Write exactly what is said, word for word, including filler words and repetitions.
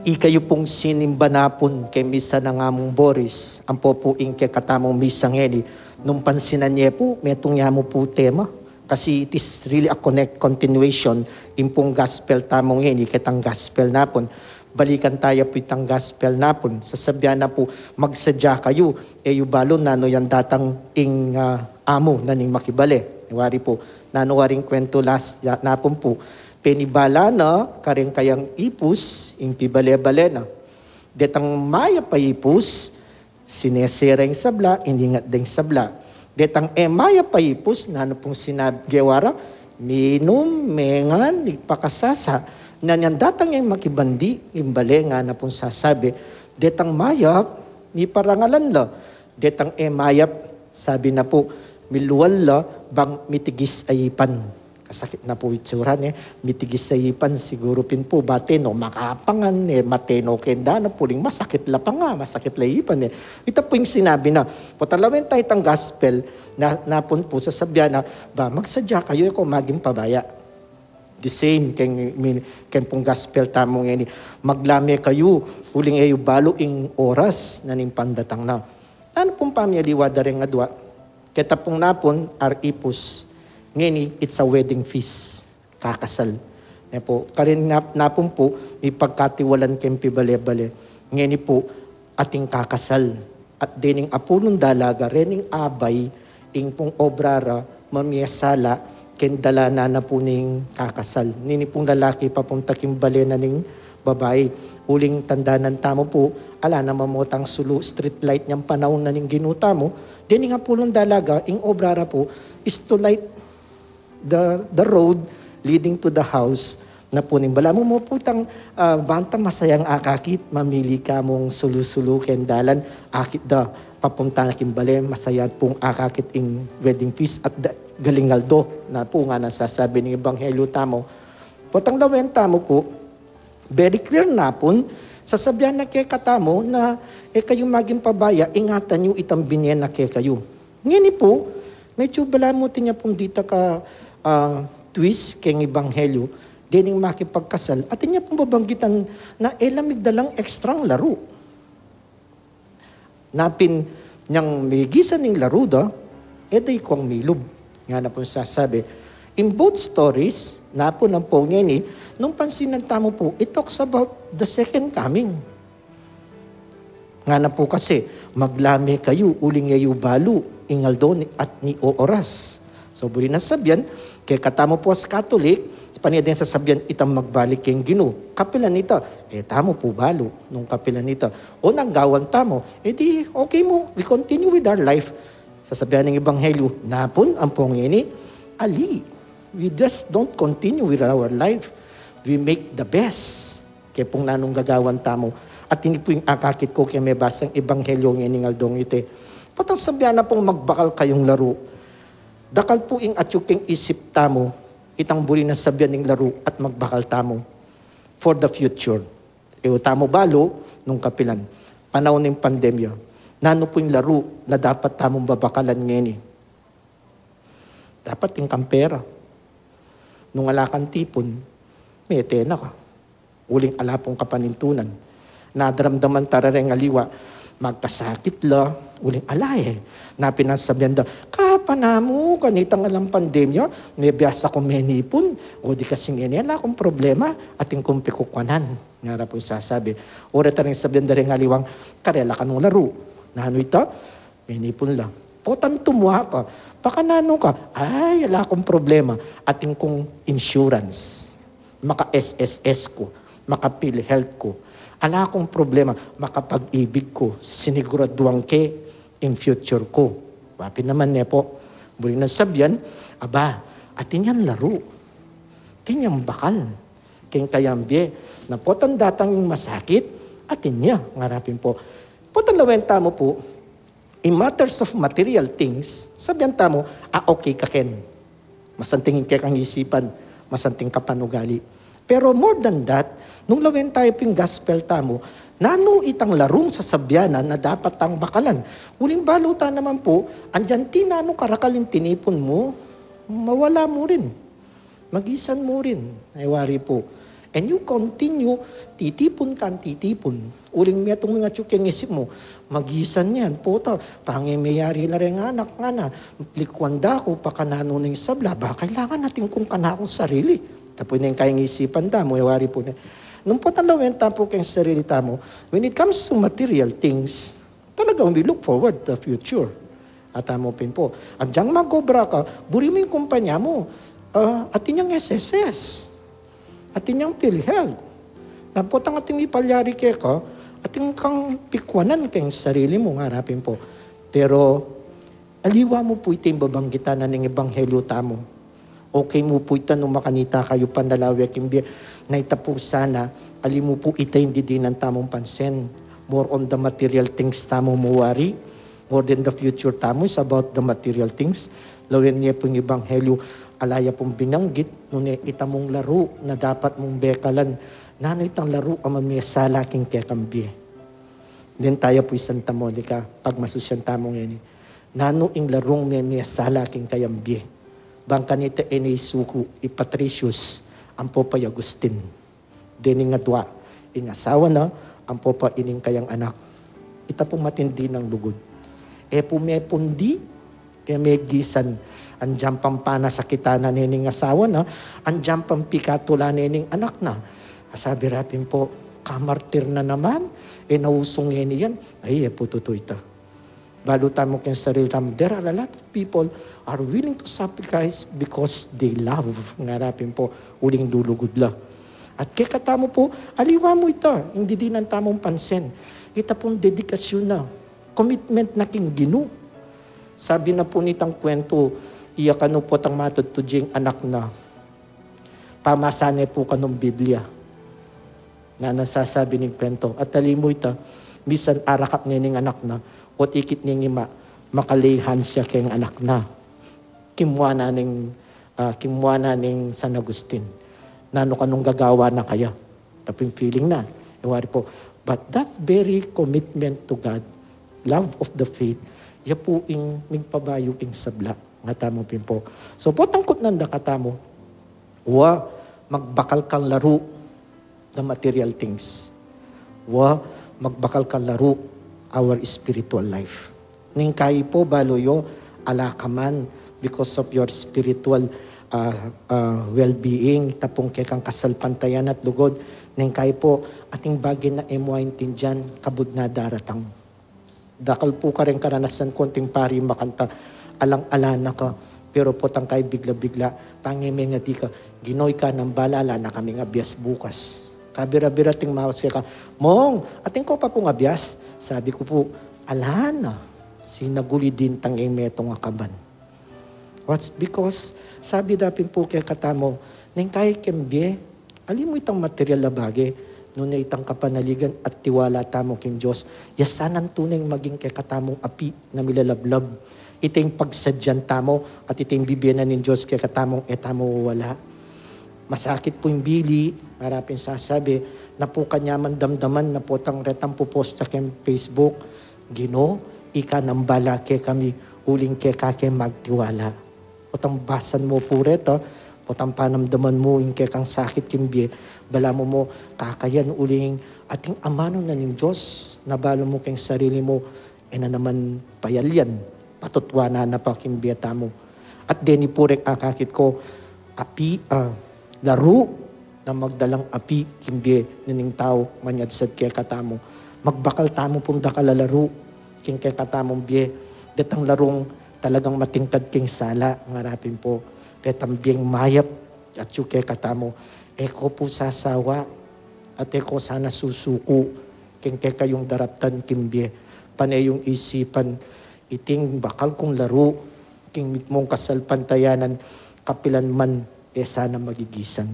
Ikayu pung sinimba napun keng misa nang Among Boris, ampo pu ing kekatamung misa ngeni, nung pansinan ye pu, metung ya mu pu tema. Kasi it is really a connect, continuation, ing pung gospel tamu ngeni, ketang gospel napun. Balikan taya pu itang gospel napun. Sasabian na pu, magsadya kayu, e yu balu nanu yang datang ing, ah, amu na ning makibale. Wari pu, nanu waring kwentu last ya-, napun pu. Penibala na, kareng kayang ipus, ing pibale-bale na. Detang mayap a ipus, sinesera ing sabla, iningat deng sabla. Detang e mayap a ipus, nanu pung sinab-, gewa ra, minum, mengan, igpakasasa. Nanu yang datang ing makibandi, ing bale ngana pung sasabi. Detang mayap, miparangalan la. Detang e mayap, sabi na pu, milual la, bang mitigis a ipan. Kasakit na pu itsura ne, mitigis a ipan, siguru pin pu, bate no, makapangan, e, mate no, kenda na pu, uling masakit la panga, masakit la ipan, e. Ita pu ing sinabi na, potang lawen ta itang gospel, na, napun pu sasabian na, ba, magsadya kayu, e ko maging pabaya. The same, keng, min-, keng pung gospel tamu ngeni, maglame kayu, uling e yu balu ing oras na ning pandatang na. Nanu pung pamialiwa da reng adua, keta pung napun, ar ipus. Ngeni, it's a wedding feast. Kakasal. Ne pu, karin nap-, napun pu, mipagkatiwalan keng pibale-bale. Ngeni pu, ating kakasal. At dening apulung dalaga, rening abay, ing pung obra ra, mamiesala, keng dalanan na pu ning kakasal. Nini pung lalaki papunta king bale na ning babai. Uling tandanan tamu pu, ala na mamotang sulu street light nyang panaun na ning Ginu tamu, dening apulung dalaga, ing obra ra pu, is to light the, the road leading to the house. Na pu ning balamu mu pu itang, ah, bantang masayang akakit, mamili ka mung sulu-sulu keng dalan, akit da, papunta na king bale, masaya pung akakit ing wedding feast at da, galing aldo, na pu ngana sasabi ning ebanghelyu tamu. Potang lawen tamu pu, very clear napun, sasabian na kekatamu na, e kayu maging pabaya, ingatan yu itang binie na kekayu. Ngeni pu, medyu balamu atin ya pung dita ka, ah, twist keng ebanghelyu, dening makipagkasal, atin ya pung babanggitan na e la migdalang extrang laru. Na pin nyang migisan ning laru da, e da ikuang milub. Ngana pung sasabi. In both stories, napun ampo ngeni, nung pansinan tamu pu, it talks about the second coming. Ngana pu kasi, maglame kayu, uling e yu balu, ing aldo ni, at ning oras. So, buri nang sabian, kekatamu pu as Catholic, panyadeng sasabian itang magbalik keng Ginu. Kapilan ita, e tamu pu balu, nung kapilan ita. O nang gawan tamu, e di, okay mu, we continue with our life. Sasabian ning ebanghelyu, napun ampo ngeni, ali. We just don't continue with our life. We make the best. Keng pung nanung gagawan tamu. At ini pu ing akakit ku keng mebasang ebanghelyu ngening aldong iti. Potang sabian na pung magbakal kayung laru. Dakal pu ing atyu keng isip tamu, itang buri nang sabian ning laru at magbakal tamu for the future. E tamu balu nung kapilan. Panaun ning pandemya. Nanu pu ing laru na dapat tamung babakalan ngeni? Dapat ing kang pera. Nung ala kang tipun, mete na ka. Uling ala pung kapanintunan. Nadaramdaman ta reng aliwa, magkasakit la, uling ala e. Na pin nang sabian da, kapanamu, kanitang alang pandemya, mebiasa kung menipun, o di kasi ngeni, ala kung problema, atin kung pikukwanan. Ngara pung sasabi, o reta reng sabian da reng aliwang, karela ka nung laru. Nanu ita? Menipun la. Potang tumua ka. Pakananu ka? Ay, ala kung problema. Atin kung insurance. Maka-S S S ku. Maka-PhilHealth ku. Ala kung problema. Makapag-ibig ku. Siniguraduan ke ing future ku. Wa pin naman ne pu. Buri nang sabian, aba, atin yang laru. Atin yang bakal. Keng kayang bie. Na potang datang ing masakit, atin ya. Ngara pin pu. Potang lawen tamu pu, in matters of material things, sabian tamu, ah, okay ka ken. Masanting ing kekang isipan, masanting ka panugali. Pero more than that, nung lawen ta pu ing gospel tamu, nanu itang larung sasabian na, na dapat tang bakalan? Uling balu ta naman pu, andian ti nanu karakal ing tinipun mu, mawala mu rin. Magisan mu rin. Ay wari pu. And you continue, titipun kang titipun. Uling metung mung atyu keng isip mu, magisan yan, puta, pange meyari la reng anak, ngana, likuan da ku, pakananu ning sabla, ba kailangan atin kung kanakung sarili. Tapu neng kaingisipan tamu, e wari pu ne. Nung potang lawen tamu pu keng sarili tamu, when it comes to material things, talagang we look forward to the future. At tamu pin pu, agyang mag-obra ka, buri mu ing kumpanya mu, ah, atin yang S S S, atin yang PhilHealth. Na potang atin ipalyari keka, atin kang pikuanan keng sarili mu, ngara pin pu. Pero, aliwa mu pu iti babanggitan na ning ebanghelyu tamu. Okay mu pu ita nung makanita kayu panlalawe king bie. Na ita pu sana, ali mu pu ita ing didinan tamung pansin. More on the material things tamu mu wari. More than the future tamu is about the material things. Lawen ye pu ing ebanghelyu, ala ya pung binanggit, nune ita mung laru na dapat mung bekalan. Nanu itang laru a mamesala king kekang bie? Then taya pu i Santa Monica, pagmasusyan tamu ngeni. Nanu ing larung memesala king kayang bie? Bang kanita e ne isuku i Patricius ampo pa i Agustin. Dening adua, ing asawa na ampo pa ining kayang anak. Ita pu matindi nang lugud. E pu mepundi, kaya megisan, agyang pang panasakitan na ne ning asawa na, agyang pang pikatulan ne ning anak na. Asabi ra pin pu, kamartir na naman, e nausung ngeni yan. Ay, e pu tutu ita. Balu tamu keng sarili tamu, there are a lot of people are willing to sacrifice because they love. Ngara pin pu, uling lulugud la. At kekatamu pu, aliwa mu ita, ing didinan tamung pansin. Ita pung dedikasyun na, commitment na king Ginu. Sabi na pu nitang kwentu, iya kanu potang matudtud ya ing anak na, pamasa ne pu kanung Biblia. Na nasasabi ning kwentu. At ali mu ita, misan arakap ne ning anak na, o ikit ning ima, makalehan ya keng anak na. Kimua na ning, ah, kimua na ning San Agustin. Nanu kanung gagawan na kaya? Tapu ing feeling na. E wari pu, but that very commitment to God, love of the faith, ya pu ing migpabayu king sabla. Ngatamu pin pu. So, potang kutnan da katamu, wa, magbakal kang laru, the material things. Wa, magbakal kang laru, our spiritual life. Ning kayi pu, balu yu, ala ka man, because of your spiritual, ah, ah, well-being, tapung kekang kasalpantayanan at lugud, ning kayi pu, ating bage na e mu aintindian, kabud na daratang. Dakal pu kareng karanasan ku, anting pari makanta, alang-ala na ka, pero potang kayi bigla-bigla, pange mengadi ka, Ginu, ika nang bala, ala na kaming abias bukas. Kabira-bira ting maus keka, Mong, atin ko pa pung abias? Sabi ku pu, ala na, sinaguli din tang ing metung a kaban. What's because, sabi da pin pu kekatamu, ning kayi keng bie, ali mu itang material a bage, nune itang kapanaligan at tiwala tamu king Dios, ya sanang tune maging kekatamung api na milalablab. Ita ing pagsadyan tamu at ita ing bibie na ning Dios kekatamung e tamu wawala. Masakit pu ing bili, marapin sasabi, na pu kanyaman damdaman na potang retang puposta keng Facebook, Ginu, ika nang bala kekami, uling keka ke magtiwala. Potang basan mu pu reta, potang panamdaman mu ing kekang sakit king bie, balamu mu kakayan uling ating amanu na ning Dios, na balu mu keng sarili mu, e na naman payalian, patutwanan na pa king bie tamu. At deni pu reng akakit ku, api, ah, laru na magdalang api king bie na ning tau manyadsad kekatamu. Magbakal tamu pung dakal a laru king kekatamung bie. Detang larung talagang matingkad king sala, ngara pin pu. Retang bieng mayap atyu kekatamu. E ko pu sasawa at e ko sana susuku king kekayung daraptan king bie. Pane yung isipan, iting bakal kung laru king mitmung kasalpantayanan, kapilan man e sana magigisan.